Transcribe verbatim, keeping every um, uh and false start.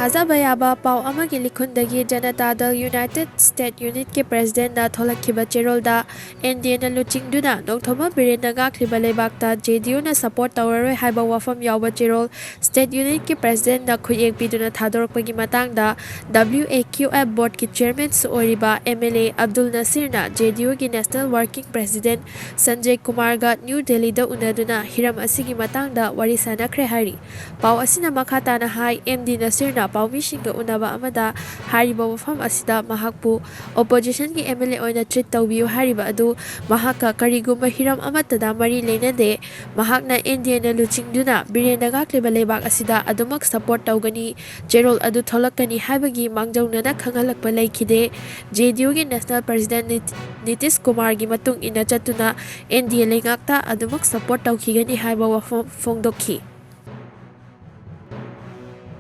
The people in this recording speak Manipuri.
ꯊꯥꯖꯕ ꯌꯥꯕ ꯄꯥꯎ ꯑꯃꯒꯤ ꯂꯤꯈꯨꯟꯗꯒꯤ꯫ ꯖꯅꯇꯥ ꯗꯜ ꯌꯨꯅꯥꯏꯇꯦꯗ ꯁ꯭ꯇꯦꯠ ꯌꯨꯅꯤꯠꯀꯤ ꯄ꯭ꯔꯦꯁꯤꯗꯦꯟꯠꯅ ꯊꯣꯛꯂꯛꯈꯤꯕ ꯆꯦꯔꯣꯜꯗ ꯑꯦꯟ ꯗꯤ ꯑꯦꯅ ꯂꯨꯆꯤꯡꯗꯨꯅ ꯅꯣꯡꯊꯣꯝꯕꯝ ꯕꯤꯔꯦꯟꯅ ꯉꯥꯛꯂꯤꯕ ꯂꯩꯕꯥꯛꯇ ꯖꯦ ꯗꯤ ꯌꯨꯅ ꯁꯄꯣꯔꯠ ꯇꯧꯔꯔꯣꯏ ꯍꯥꯏꯕ ꯋꯥꯐꯝ ꯌꯥꯎꯕ ꯆꯦꯔꯣꯜ ꯁ꯭ꯇꯦꯠ ꯌꯨꯅꯤꯠꯀꯤ ꯄ꯭ꯔꯦꯁꯤꯗꯦꯟꯠꯅ ꯈꯨꯠꯌꯦꯛ ꯄꯤꯗꯨꯅ ꯊꯥꯗꯣꯔꯛꯄꯒꯤ ꯃꯇꯥꯡꯗ ꯗꯕ꯭ꯂꯤꯌꯨ ꯑꯦ ꯀ꯭ꯌꯨ ꯑꯦꯐ ꯕꯣꯔꯗꯀꯤ ꯆꯤꯌꯔꯃꯦꯟꯁꯨ ꯑꯣꯏꯔꯤꯕ ꯑꯦꯝ ꯑꯦꯜ ꯑꯦ ꯑꯕꯗꯨꯜ ꯅꯁꯤꯔꯅ ꯖꯦ ꯗꯤ ꯌꯨꯒꯤ ꯅꯦꯁꯅꯦꯜ ꯋꯥꯔꯀꯤꯡ ꯄ꯭ꯔꯦꯁꯤꯗꯦꯟꯠ ꯁꯟꯖꯌ ꯀꯨꯃꯥꯔꯒ ꯅ꯭ꯌꯨ ꯗꯦꯜꯂꯤꯗ ꯎꯅꯗꯨꯅ ꯍꯤꯔꯝ ꯑꯁꯤꯒꯤ ꯃꯇꯥꯡꯗ ꯋꯥꯔꯤ ꯁꯥꯅꯈ꯭ꯔꯦ ꯍꯥꯏꯔꯤ꯫ ꯄꯥꯎ ꯑꯁꯤꯅ ꯃꯈꯥ ꯇꯥꯅ ꯍꯥꯏ, ꯑꯦꯝ ꯗꯤ ꯅꯁꯤꯔꯅ ꯄꯥꯎꯃꯤꯁꯤꯡꯒ ꯎꯅꯕ ꯑꯃꯗ ꯍꯥꯏꯔꯤꯕ ꯋꯥꯐꯝ ꯑꯁꯤꯗ ꯃꯍꯥꯛꯄꯨ ꯑꯣꯄꯣꯖꯤꯁꯟꯒꯤ ꯑꯦꯝ ꯑꯦꯜ ꯑꯦ ꯑꯣꯏꯅ ꯇ꯭ꯔꯤꯠ ꯇꯧꯕꯤꯌꯨ ꯍꯥꯏꯔꯤꯕ ꯑꯗꯨ ꯃꯍꯥꯛꯀ ꯀꯔꯤꯒꯨꯝꯕ ꯍꯤꯔꯝ ꯑꯃꯠꯇꯗ ꯃꯔꯤ ꯂꯩꯅꯗꯦ꯫ ꯃꯍꯥꯛꯅ ꯑꯦꯟ ꯗꯤ ꯑꯦꯅ ꯂꯨꯆꯤꯡꯗꯨꯅ ꯕꯤꯔꯦꯟꯅ ꯉꯥꯛꯂꯤꯕ ꯂꯩꯕꯥꯛ ꯑꯁꯤꯗ ꯑꯗꯨꯃꯛ ꯁꯄꯣꯔꯠ ꯇꯧꯒꯅꯤ, ꯆꯦꯔꯣꯜ ꯑꯗꯨ ꯊꯣꯛꯂꯛꯀꯅꯤ ꯍꯥꯏꯕꯒꯤ ꯃꯥꯡꯖꯧꯅꯅ ꯈꯪꯍꯜꯂꯛꯄ ꯂꯩꯈꯤꯗꯦ꯫ ꯖꯦ ꯗꯤ ꯌꯨꯒꯤ ꯅꯦꯁꯅꯦꯜ ꯄ꯭ꯔꯦꯁꯤꯗꯦꯟꯠ ꯅꯤꯠ-, ꯅꯤꯇꯤꯁ ꯀꯨꯃꯥꯔꯒꯤ ꯃꯇꯨꯡ ꯏꯟꯅ ꯆꯠꯇꯨꯅ ꯑꯦꯟ ꯗꯤ ꯑꯦ ꯂꯩꯉꯥꯛꯇ ꯑꯗꯨꯃꯛ ꯁꯄꯣꯔꯠ ꯇꯧꯈꯤꯒꯅꯤ ꯍꯥꯏꯕ ꯋꯥꯐꯝ ꯐꯣꯡꯗꯣꯛꯈꯤ꯫